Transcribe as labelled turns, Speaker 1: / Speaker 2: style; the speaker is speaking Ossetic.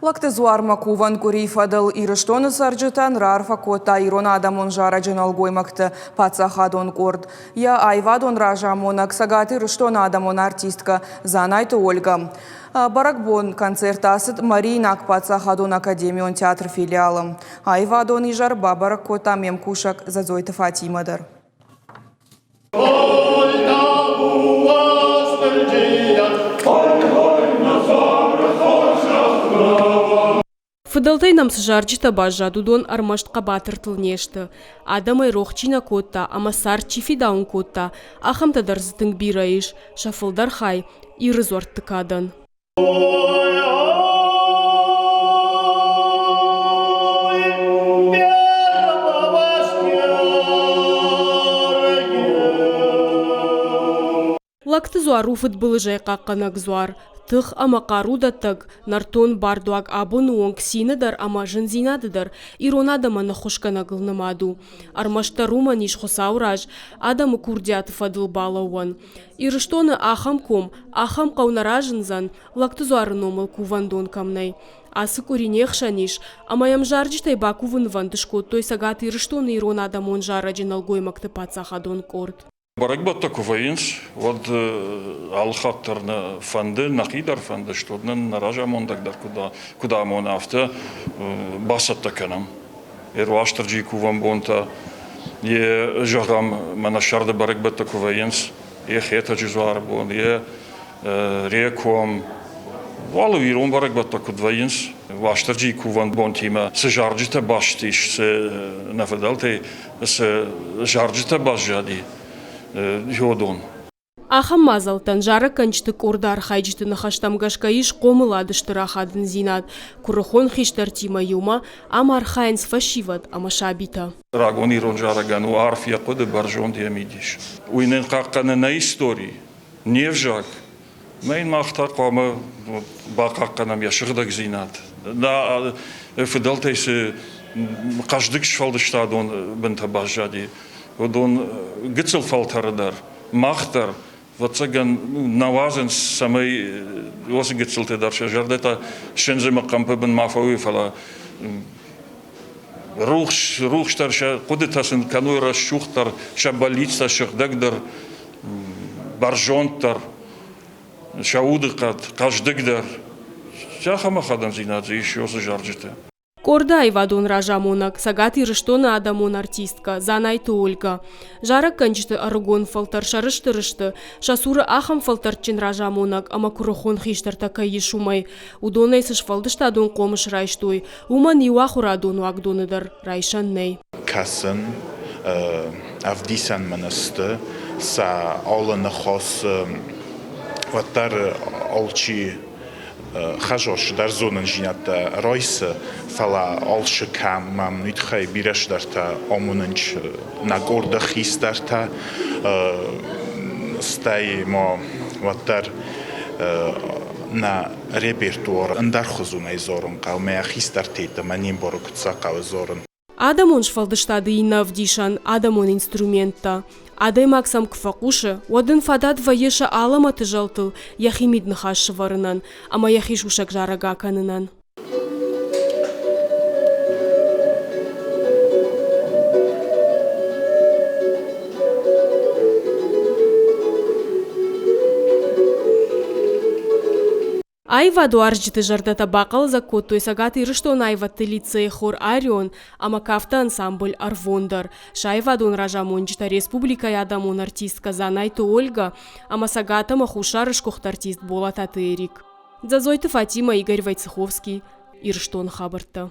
Speaker 1: Лӕгты дзуармӕ кувӕн къуырийы фӕдыл Ирыстоны цӕрджытӕн раарфӕ кодта ирон адӕмон зарӕджы нӕлгоймӕгты паддзахадон къорд. Йӕ аивадон разамонӕг Цӕгат Ирыстоны адӕмон артисткӕ Дзанайты Ольгӕ. Бӕрӕгбон концерт ацыд Мариинаг паддзахадон академион театры филиалы. Аивадон изӕр бабӕрӕг кодта ме мкусӕг Дзӕдзойты Фатимӕ дӕр.
Speaker 2: Фыдӕлтӕй нӕм цы зарджытӕ баззад, уыдон ӕрмӕст хъӕбатыртыл не сты. Адӕмӕй рох чи нӕ кодта ӕмӕ цард чи фидауын кодта, ахӕмтӕ дӕр дзы тынг бирӕ ис, сӕ фылдӕр хай Иры дзуӕртты кадӕн. Лӕгты дзуар у фыдбылызӕй хъахъхъӕнӕг дзуар, тых ӕмӕ хъарудӕттӕг, нӕртон бардуаг абоны онг цины дӕр ӕмӕ зындзинады дӕр ирон адӕмӕн ӕххуысгӕнӕгыл нымад у. Ӕрмӕстдӕр уымӕн ис Хуыцауы раз адӕмы курдиаты фӕдыл балӕууӕн. Ирыстоны ахӕм ком, ахӕм хъӕу нӕ разындзӕн, Лӕгты дзуары номыл кувӕндон кӕм нӕй. Ацы къуыри не хсӕн ис, ӕмӕ йӕм зарджытӕй бакувынвӕнд скодтой Цӕгат Ирыстоны ирон адӕмон зарӕджы нӕлгоймӕгты паддзахадон къорд.
Speaker 3: Бӕрӕгбӕттӕ куы вӕййынц, уӕд алы хатт дӕр нӕ фӕнды, нӕхи дӕр фӕнды, уӕд нын нӕ разамондӕг дӕр куыд амоны, афтӕ бацӕттӕ кӕнӕм. Уастырджийы кувӕн бонтӕ, йе, зӕгъӕм, мӕнӕ сӕрды бӕрӕгбӕттӕ куы вӕййынц, йе Хетӕджы дзуары бон, йе Реком, уал ирон бӕрӕгбӕттӕ куыд вӕййынц, Уастырджийы кувӕн бонтимӕ цы зарджытӕ баст ис, цы нӕ фыдӕлтӕй цы зарджытӕ баззади, уыдон.
Speaker 2: Ахӕм мадзӕлттӕн зарӕггӕнджыты къорды архайджыты ныхӕстӕм гӕсгӕ ис хъомылады стыр ахадындзинад. Куырыхон хистӕртимӕ иумӕ ам архайынц фӕсивӕд ӕмӕ сабитӕ.
Speaker 3: Рагон ирон зарӕгӕн у арф йӕ хъуыды, бӕрзонд йӕ мидис. Уый нын хъахъхъӕны нӕ истори, не взаг. Мӕ йын мах та хъуамӕ бахъахъхъӕнӕм йӕ сыгъдӕгдзинад. Нӕ фыдӕлтӕй цы хъӕздыг сфӕлдыстадон бынтӕ баззади, уыдон гыццыл фӕлтӕры дӕр, мах дӕр, ӕвӕццӕгӕн, нӕ уадзынц, цӕмӕй уыцы гыццылтӕ дӕр сӕ зӕрдӕтӕ сындзы ӕмӕ хъӕмпы бын ма фӕуой, фӕлӕ рухс, рухсдӕр сӕ хъуыдытӕ сын кӕной рӕсугъддӕр, сӕ бӕллицтӕ сыгъдӕгдӕр, бӕрзонддӕр, сӕ удыхъӕд хъӕздыгдӕр. Ахӕм ахадындзинад дзы ис уыцы зарджыты.
Speaker 2: Къорды аивадон разамонӕг, Цӕгат Ирыстоны адӕмон артисткӕ Дзанайты Ольгӕ. Зарӕггӕнджыты ӕрыгон фӕлтӕр сӕрыстыр сты, сӕ цуры ахӕм фӕлтӕрдджын разамонӕг ӕмӕ куырыхон хистӕртӕ кӕй ис, уымӕй. Уыдонӕй цы сфӕлдыстадон хъомыс райстой, уымӕн иу ахуырадон уагдоны дӕр райсӕн нӕй.
Speaker 4: Кӕсын, ӕвдисӕн мын сты сӕ алы ныхас, уӕддӕр алчи хӕзос дӕр зонындзинӕдтӕ райсы, фӕлӕ алцы кӕм мӕм уый тыххӕй бирӕ цыдӕртӕ амонынц нӕ къорды хистӕртӕ, стӕй ма уӕддӕр нӕ репертуар ӕндӕрхуызонӕй дзурын хъӕуы, мӕ хистӕртӕ мӕ не мбары, куыд сӕ хъӕуы дзурын.
Speaker 2: Адӕмон сфӕлдыстады иннӕ ӕвдисӕн адӕмон инструменттӕ. Адӕймаг сӕм куы фӕхъусы, уӕд ын фадат вӕййы сӕ алӕмӕты зӕлтыл йӕхи мидныхас сывӕрынӕн ӕмӕ йӕхи сусӕг зарӕг акӕнынӕн. Аивадуарзджыты зӕрдӕтӕ бахъӕлдзӕг кодтой Цӕгат Ирыстоны аивӕдты лицейы хор «Арион» ӕмӕ кафты ансамбль «Ӕрвон» дӕр. Сӕ аивадон разамонджытӕ республикӕйы адӕмон артисткӕ Дзанайты Ольгӕ ӕмӕ Цӕгат ӕмӕ Хуссары сгуыхт артист Болататы Эрик. Дзӕдзойты Фатимӕ, Игорь Войцеховский, Ирыстоны хабӕрттӕ.